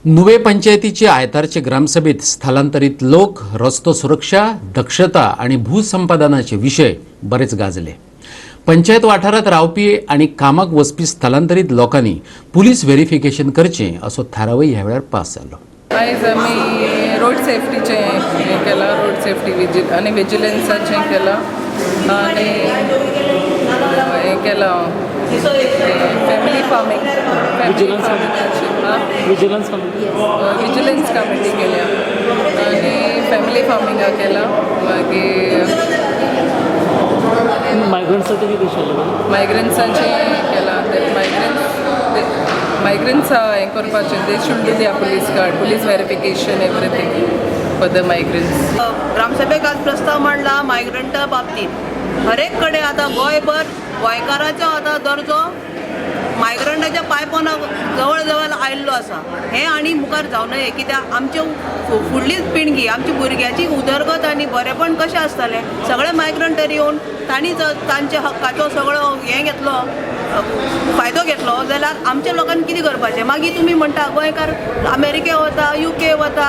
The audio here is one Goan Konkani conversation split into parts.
नुवे पंचायतीचे आयतारचे ग्रामसभेत स्थलांतरित लोक, रस्तो सुरक्षा, दक्षता आणि भूसंपादनाचे विशय बरेच गाजले. पंचायत वाठारात रावपी आणि कामाक वचपी स्थलांतरित लोकांनी पुलीस व्हेरिफिकेशन करचें असो थारावय ह्या वेळार पास जालो. आयज आमी रोड सेफ्टीचें हें केलां, रोड सेफ्टी विजील आनी विजिलन्साचें केलां आनी हें केलां, फॅमिली फार्मींग, फॅमिली फार्मिंगाचें. Vigilance committee. विजिलन्स कमिटी केल्या आनी फॅमिली फार्मिंगा केलां, मागीर मायग्रंट्साचे कितें विचारलें? मायग्रंट्साचें केलां. ते मायग्रंट्सा हें करपाचें, they should do their police card, police verification, everything for the migrants. ग्रामसभेक आज प्रस्ताव मांडला मायग्रंटा बाबतीत. हरेक कडेन आतां गोंयभर गोंयकाराचो आतां दर्जो मायग्रंटाच्या पांयपोना जवळ जवळ आयिल्लो आसा. हें आनी मुखार जावं नये, कित्याक आमचे फुडली पिळगी, आमच्या भुरग्याची उदरगत आनी बरेपण कशें आसतलें? सगळे मायग्रंट तरी येवन तांणी जर तांच्या हक्काचो सगळो हें घेतलो, फायदो घेतलो जाल्यार आमच्या लोकांनी कितें करपाचें मागीर? तुमी म्हणटा गोंयकार अमेरिके वता, युके वता,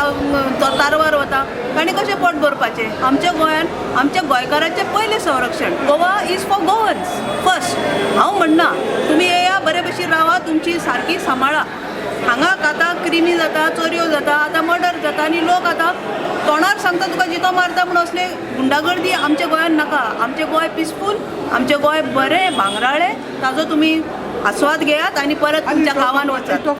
तारवार वता, तांणी कशें पोट भरपाचें? आमच्या गोंयान आमच्या गोंयकाराचें पयलें संरक्षण. Goa is for Goans first. हांव म्हणना, तुमी येया, बरे भशेन रावा, तुमची सारकी सांबाळा. हांगा आतां क्रिमी जाता, चोरयो जाता, आतां मर्डर जाता आनी लोक आतां तोंडार सांगता, तुका जितो मारता म्हूण. असले गुंडागर्दी आमच्या गोंयांत नाका. आमचें गोंय पिसफूल, आमचें गोंय बरें भांगराळें. ताजो तुमी आस्वाद घेयात आनी परत तुमच्या गांवान वचात.